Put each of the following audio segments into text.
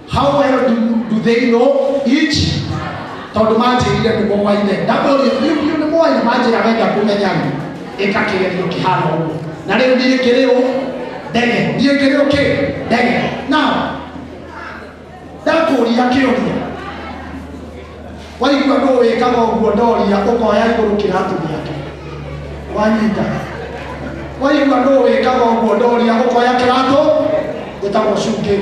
How well do they know each? Tondũ manjĩrire nĩ moaine. Ndamũria biũ biũ nĩ moaine, manjĩra wenda kũmenya rĩ, ĩka kĩgerio kĩhana ũguo. Na rĩu niĩ ngĩrĩ ũ? Ndege. Niĩ ngĩrĩ ũ kĩ? Ndege. Now, ndakũria kĩũria. Waigua nũ wĩkaga ũguo ndoria ũkoya igũrũ kĩratũ gĩake. Wanyita. Waigua nũ wĩkaga ũguo ndoria ũkoya kĩratũ gĩtagwo cungĩ.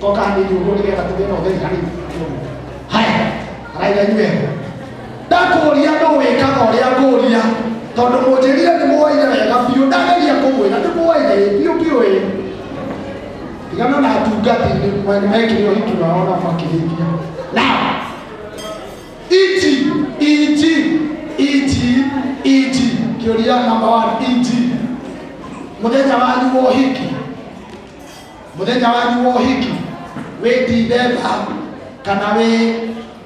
Koka hanini ũguo nĩgetha tũgĩe na ũtheri hanini. Haya, araiga inyuĩ. Ndakũria nũ wĩkaga ũrĩa ngũria tondũ mũnjĩrire nĩ mwoire wega biũ ndageria kũmwĩra nĩ mwoire ĩ biũ biũ ĩ tigana na atungati nĩ mekire ũhiki wao na makĩrĩkia. Now, iji iji iji iji kĩũria number one iji mũthenya wanyu wa ũhiki mũthenya wanyu wa ũhiki wĩ Dithemba kana wĩ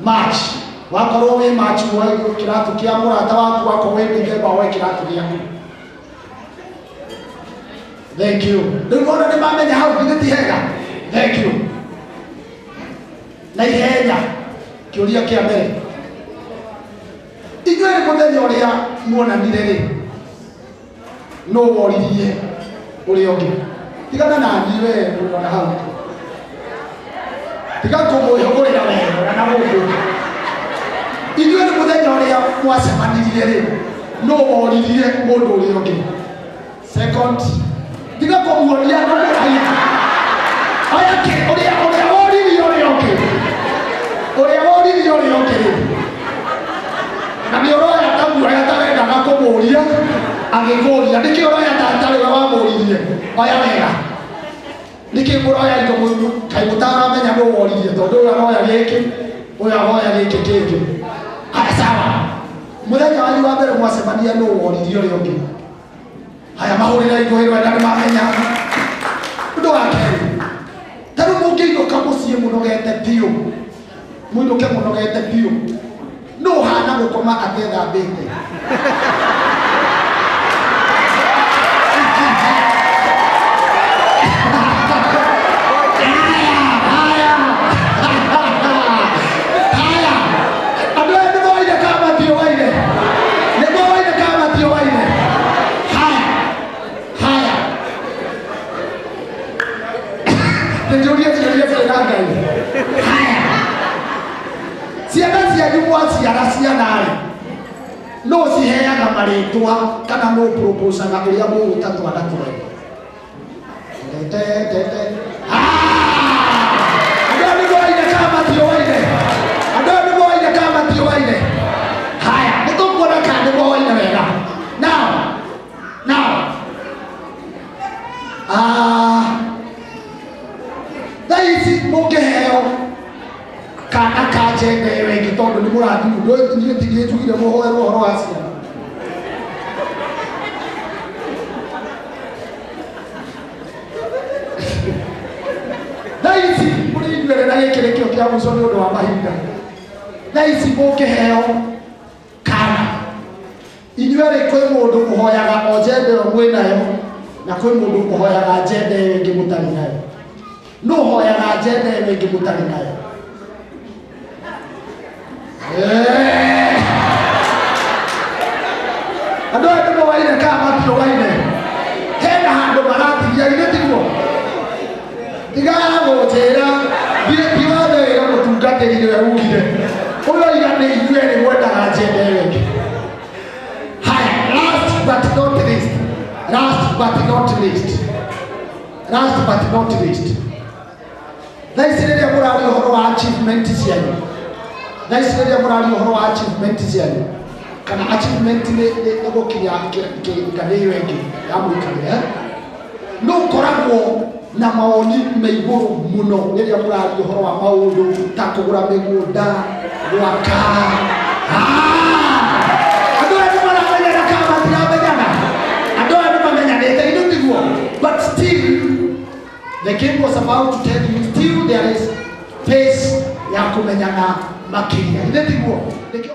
March wakorwo wĩ March woe kĩratũ kĩa mũrata waku wakorwo wĩ Dithemba woe kĩratũ gĩaku. Thank you. Rĩu ona nĩ mamenya hau githĩ ti hega. Thank you. Na ihenya kĩũria kĩa mbere inyuĩ mũthenya ũrĩa muonanire rĩ nũ woririe ũrĩa ũngĩ tigana na niĩ we rora hau tiga kũmwĩhũgũrĩra we rora na gũkũ inyuĩ nĩ mũthenya ũrĩa mwacemanirie rĩ nũ woririe mũndũ ũrĩa ũngĩ second tiga kũmuonia nũmũraihu oya kĩ ũrĩa ũrĩa woririe ũrĩa ũngĩ ũrĩa woririe ũrĩa ũngĩ rĩ na nĩ ũroya ta guoya tarendaga kũmũria agĩkũria nĩkĩ ũroya ta tarĩ we wamũririe oya wega nĩkĩ mũroya indo kaĩ mũtaramenya nũ woririe tondũ ũyũ aroya gĩkĩ ũyũ aroya gĩkĩ kĩngĩ haya sawa mũthenya wanyu wa mbere mwacemania nũ woririe ũrĩa ũngĩ haya mahũrĩre ngũĩ rwenda nĩ mamenya ũndũ wa kerĩ ta rĩu mũngĩinũka mũciĩ mũnogete biũ mũinũke mũnogete biũ nũ ũhana gũkoma atethambĩte Haya, haya. Andũ aya nĩ moire kana matioaine? Nĩ moire kana matioaine? Haya, haya. Nĩnjũrie ciũria ciĩna Ngai. Haya. Ciana cianyu mwaciara ciana-rĩ, nũ ciheaga marĩtwa kana nũ proposaga ũrĩa mũgwĩta twana twanyu? Te, te, te. Ah! Andũ aya nĩ moaine kana matioaine? Andũ aya nĩ moaine kana matioaine? Haya, nĩ tũkuona kana nĩ moaine wega. Now, now. Ah, thaa ici mũngĩheo kana ka njenda ĩyo ĩngĩ tondũ nĩ mũrathimu niĩ ndigĩ njugire mũhoerwo ũhoro wa ciana thaa ici mũrĩ inyuerĩ na gĩkĩ nĩkĩo kĩa mũico nĩ ũndũ wa mahinda thaa ici mũngĩheo kana inyuerĩ kwĩ mũndũ ũhoyaga o njenda ĩyo mwĩ nayo na kwĩ mũndũ ũhoyaga njenda ĩyo ĩngĩ mũtarĩ nayo nũ ũhoyaga njenda ĩyo ĩngĩ mũtarĩ nayo Eh! Andũ aya nĩ moaine kana matioaine hena handũ maratigia githĩ tiguo tigaga gũnjĩra thiĩ ti wathe wĩra mũtungatĩri nĩwe ugire ũyũ oiga nĩ ithuĩ erĩ mwendaga njenda ĩyo ĩngĩ haya last but not least last but not least last but not least thaa ici rĩrĩa mũraria ũhoro wa achievement cianyu thaa ici rĩrĩa mũraria ũhoro wa achievement cianyu kana achievement nĩ nĩ- nĩ gũkinya ngathĩ ĩyo ĩngĩ ya mũikarĩre no ũkoragwo na mawoni me igũrũ mũno rĩrĩa mũraria ũhoro wa maũndũ ta kũgũra mĩgũnda gwaka Ah! Andũ aya nĩ maramenyana kana matiramenyana andũ aya nĩ mamenyanĩte githĩ tiguo but still the king was about to tell you still there is space ya kũmenyana makĩria githĩ tiguo Nĩkĩo